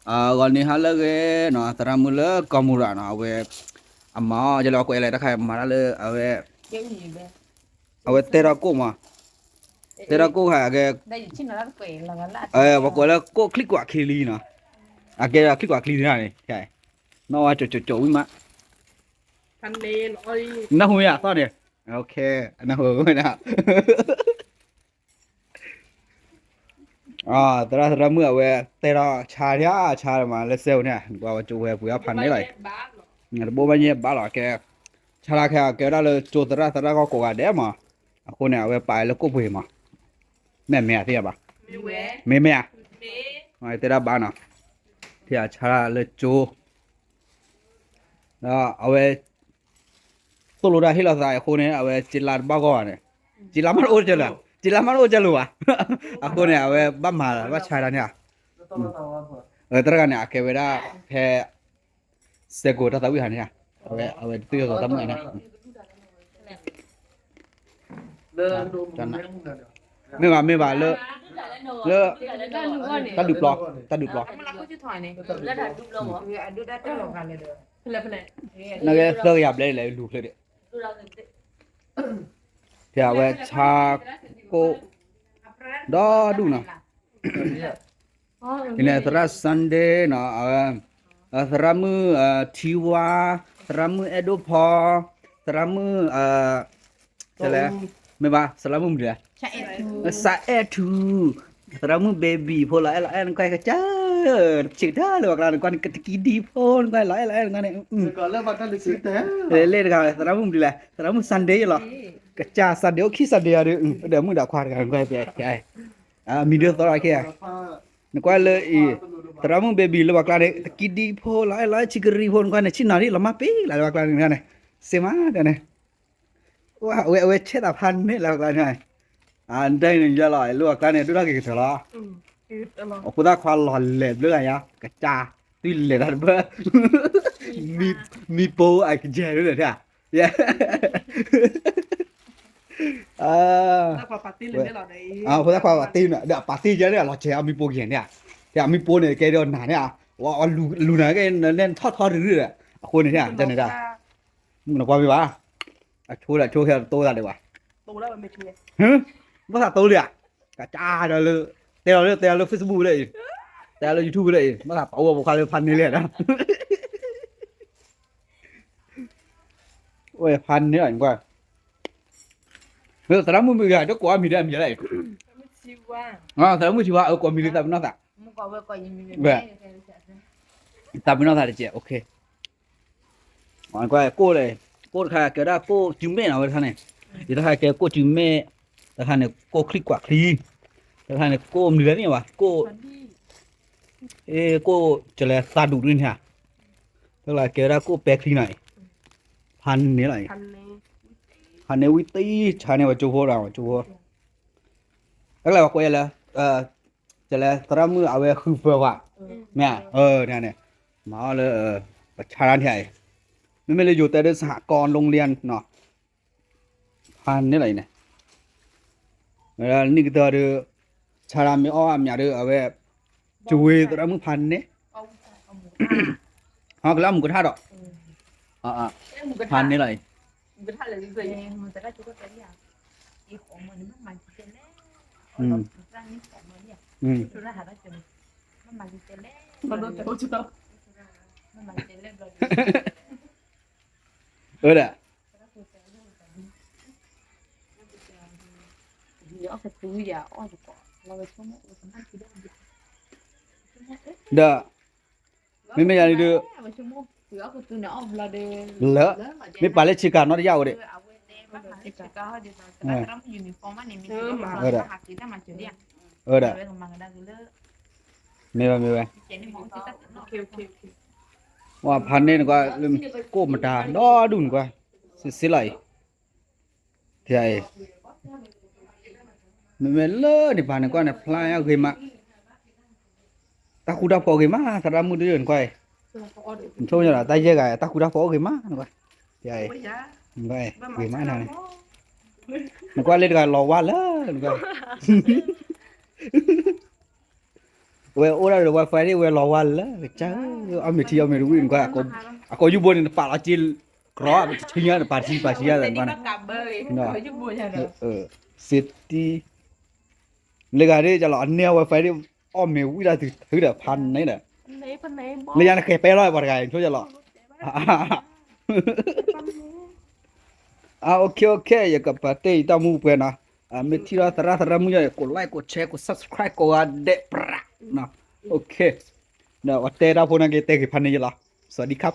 ဂီၤန့ၣ်ဟါလၢအဂ့ၤနီၤ သရၣ်မုၣ်လၢကီၢ်မူရၤနီၤ အဝဲ အမၤအီၤ ယလဲၤကွဲးလဲၣ်တခါ မၤတၢ်လၢအဝဲ အဝဲတဲထီၣ်ကိၣ်မး တဲထီၣ်ကိၣ်ခါ အကဲ ပှၤကွဲးလၢကိၣ်ချံကွၢ်ချံလံနီၤ အကဲဒီးချံကွၢ်ချံန့ၣ် နီၢ်ဝဲကၠိကၠိကၠိဝံၤမး နၢ်ဟူမ့ၢ်အသီၣ်န့ၣ် နၢ်ဟူဝဲဒၣ် သရၣ်သရၣ်မုၣ်အဝဲ တဲထီၣ်ဆါဒၣ်ဆါမးလၢစဲဧိၤန့ၣ် နကွၢ်ဝဲကၠိဝဲပှ့ၤအီၣ်ဖးန့ၣ်လီၤ တဘိဘၣ်ညါဘၣ်လီၤ ကဲ ဆါတၢ်ခဲအံၤ ကဲဝဲဒၣ်လၢကၠိသရၣ်သရၣ်ဂီၢ်ကိးဂၤဒဲးမး အဃိန့ၣ် အဝဲပာ်လၢကိၣ်ပှ့ၤမး မ့ၢ်မ့ၢ်ဧါသ့ၣ်ညါဘၣ် မ့ၢ်မ့ၢ်ဧါ တဲဒၣ်ဘၣ်နီၤ ဖဲအဆါတၢ်လၢကၠိ ဒီးအဝဲ သိၣ်လိတၢ်ဟ့ၣ်လီၤသးအဃိန့ၣ် အဝဲစ့လါတဘၣ်ဂီၢ်ဘၣ်န့ၣ် စ့လါမ့ၢ်တအိၣ်ကလၢၤ စ့လါမ့ၢ်တအိၣ်ကလၢၤဘၣ် အဃိန့ၣ် အဝဲဘၣ်မၤဘၣ်ဆါတၢ်န့ၣ် တရၣ်န့ၣ် အကဲဝဲဒၣ် ဖဲ စဲကိးတၢ်သးဝံၣ်ဟးန့ၣ် အဝဲ အဝဲတသွံၣ်သီသးမုၣ်န့ၣ် မ့ၢ်ဘၣ် မ့ၢ်ဘၣ်လၢ လၢ တၢ်ဒုးပျီ တၢ်ဒုးပျီ နကဲသၢကယၤဘျဲၣ်လဲၣ် လူၤဖျဲၣ်ဒီး ဖဲအဝဲဆါကိၣ် ဒီဒူၣ်နီၤ အံၤန့ၣ် သရၣ် Sunday နီၤ သရၣ်မုၣ် ထံဝါ သရၣ်မုၣ်အဲၣ်ဒိၣ်ဖီ သရၣ်မုၣ် လဲၣ် မ့ၢ်ဘၣ် သရၣ်မုၣ်မနုၤလဲၣ် စးအဲၣ်ထူ သရၣ်မုၣ် baby ဖိလီၤအဲၣ်လီၤအဲၣ်နကွၢ်ကစၢ် ဆံးကတၢၢ်လၢပှၤကျါန့ၣ် ကွၢ်န့ၣ် ကတကံဒံဖိနကွၢ်လီၤအဲၣ်လီၤအဲၣ်နကွၢ်န့ၣ် လဲၣ်တဂၤ သရၣ်မုၣ်မနုၤလဲၣ် သရၣ်မုၣ် Sunday လီၤ ကစၢ် Sunday အိၣ်ခံ Sunday အီၤဒီး ဒီးမုၣ်ဒီးခွါတဂၤနကွၢ် မံၤဒိၣ်သီလီၤခဲ နကွၢ်လၢအံၤ သရၣ်မုၣ် baby လၢပှၤကျါန့ၣ် တကံဒံဖိလီၤအဲၣ်လီၤအဲၣ်ဆံးကရံဖိနကွၢ်န့ၣ် ဆံးနီၤဒံးလီၤမၢ်ပ့ၤလၢပှၤကျါန့ၣ်န့ၣ် စ့မးတၢ်န့ၣ် အဝဲအဝဲဆဲးသးဖးန့ၢ်လၢပှၤကျါန့ၣ် အဒဲန့ၣ်ယဲလီၤ လၢပှၤကျါန့ၣ် ဒိၣ်ထီၣ်က့ၤကတၢၢ်လီၤ အဖိသၣ်ခွါလီၤလဲၤဘျၢဂၤညါ ကစၢ် သုလဲၤတၢ်တဘၢ မံပိအကစဲးဒၣ် ဖိသၣ်ခွါပာ်တ့ၢ်န့ၣ် ဒီးအပာ်တ့ၢ်ယဲန့ၣ် အလီၤစဲးအမံပိကယဲၢ်န့ၣ် အမံပိန့ၣ်ကဲဒီးနၤန့ၣ် လူၤနၤကဲ နထီၣ်ထီတရံးဒီး အဃိန့ၣ် နကွၢ်မ့ၢ်ဘၣ် အဆိဒီးဆိခဲတိသးဒံးဘၣ် ဘၣ်သးတိလံဧါ ကစၢ်ဒီးလၢ တဲလီၤလၢ တဲလီၤလၢ Facebook လၢအံၤ တဲလီၤလၢ YouTube လၢအံၤ ဘၣ်သးပာ်အိၣ်ပိာ်ခွါလၢဖးန့ၢ်လဲၣ်ဒီး အိၣ်ဖးန့ၢ်လီၤကွၢ် သရၣ်မုၣ်မုၢ်ဂၤ တကိးအမံၤဒီးအမံၤလၢအံၤ သရၣ်မုၣ်ထံဝါ အကိးမံၤလံသးပ့ၤနီၣ်သး သးပ့ၤနီၣ်သးတကဲး ကိၣ်လဲၣ် ကိၣ်တခါကဲဝဲဒၣ်ကိၣ်စုမဲၣ်နီၤ ဝဲတခါန့ၣ် ယတခါကဲကိၣ်စုမဲၣ် တခါန့ၣ် ကိၣ်ချံကွၢ်ချံ တခါန့ၣ် ကိၣ်မနုၤလဲၣ်န့ၣ်ဘၣ် ကိၣ် ကိၣ်ကလဲၤသးဒူၣ်ဒ်န့ၣ်ဧါ တခါကဲဝဲဒၣ်ကိၣ်ပဲချံနီၤအံၤ ဖးန့ၢ်လီၤအံၤ ဖးန့ၢ်ဝံၤတံၢ်ဆါန့ၢ်ပှၤကၠိဖိဒီးပှၤကၠိဖိ တခါပှၤကွဲးလၢ ကလဲၤသရၣ်မုၣ်အဝဲဃုဖၢပှၤ မ့ၢ်ဧါ န့ၣ် မၤအီၣ်လၢ ပဆါတၢ်န့ၣ်အံၤ မ့မ့ၢ်လၢယိၤတဲဒ် စဟကီၢ် โรงเรียน နီၤ ဖးန့ၢ်လီၤအံၤန့ၣ် နံၣ်ကတၢၢ်ဒီး ဆါတၢ်မ့ၢ်အီၣ်အမံၤဒီး အဝဲ ကဝ့ၤသရၣ်မုၣ်ဖးန့ၢ် ဟီကလၢအမူကထါဒီး ဖးန့ၢ်လီၤအံၤ အၢဒၣ် ဒီး မ့မ့ၢ်ယၤန့ၣ်ဒုး လၢ မ့ၢ်ပာ်လၢဆ့ကၤနီတယၢ်အိၣ်ဒံး အၢဒၣ် မ့ၢ်ဝဲ မ့ၢ်ဝဲ ဝဲဖးန့ၢ်နကွၢ် ကိၣ်မတၤ ဒီဒူၣ်နကွၢ် စံးစ့လီၤအံၤ ဖဲအံၤ မ့မ့ၢ်လၢန့ၣ်ပၤန့ၣ်ကွၢ်န့ၣ် ဖျါအဂ့ၤမး တၢ်ဃူတၢ်ဖိးဂ့ၤမး သရၣ်မုၣ်တယုၢ်နကွၢ်အံၤ နဆိကမိၣ်ဒီးတၢ်ယဲၢ်ဂၤ တၢ်ဃူတၢ်ဖိးအိၣ်ဂ့ၤမးနကွၢ် ဖဲအံၤ နကွၢ်အံၤ ဂ့ၤမးနၤန့ၣ် နကွၢ်လၢတဂၤလီၤဝါလၢနကွၢ် ဝဲအိၣ်ဒၣ်ဒီး wifi ဒ်ဝဲလီၤဝါလၢကစၢ်, အီၣ်မ့ၤထံအီၣ်မ့ၤတဝံၣ်နကွၢ်, အကိာ်ယူၢ်ဘိန့ၣ် နပာ်လီၤက့ၤ ကြီ ပတဆံညါ နပာ်တဆံပာ်ဆံညါသးနကွၢ်န့ၣ်, စ့တံ လၢဂၤဒ်ကလီၤ အန့ၢ်အ wifi ဒ် အီၣ်မ့ၤဝံၣ်ဒၣ်တုၤထုဒီးဖးန့ၣ်ဒီး, လၢညါနဃဲၤပဲလီၤပှၤတဂၤအံၤ ဆိယလီၤ. OK OK ယကပာ်တ့ၢ်ယတၢ်မူပှဲၤနီၤ, မ့ၢ်ထံၣ်လီၤသရၣ်သရၣ်မုၣ်ယီၤ ကိး like ကိး share ကိး subscribe ကိးဂၤဒဲး ပြး, OK, ဒီးအဝဲတဲတၢ်ဖိန့ၣ်က့ၤတဲက့ၤဖးန့ၣ်ယလီၤ, စဝၤဒံခါ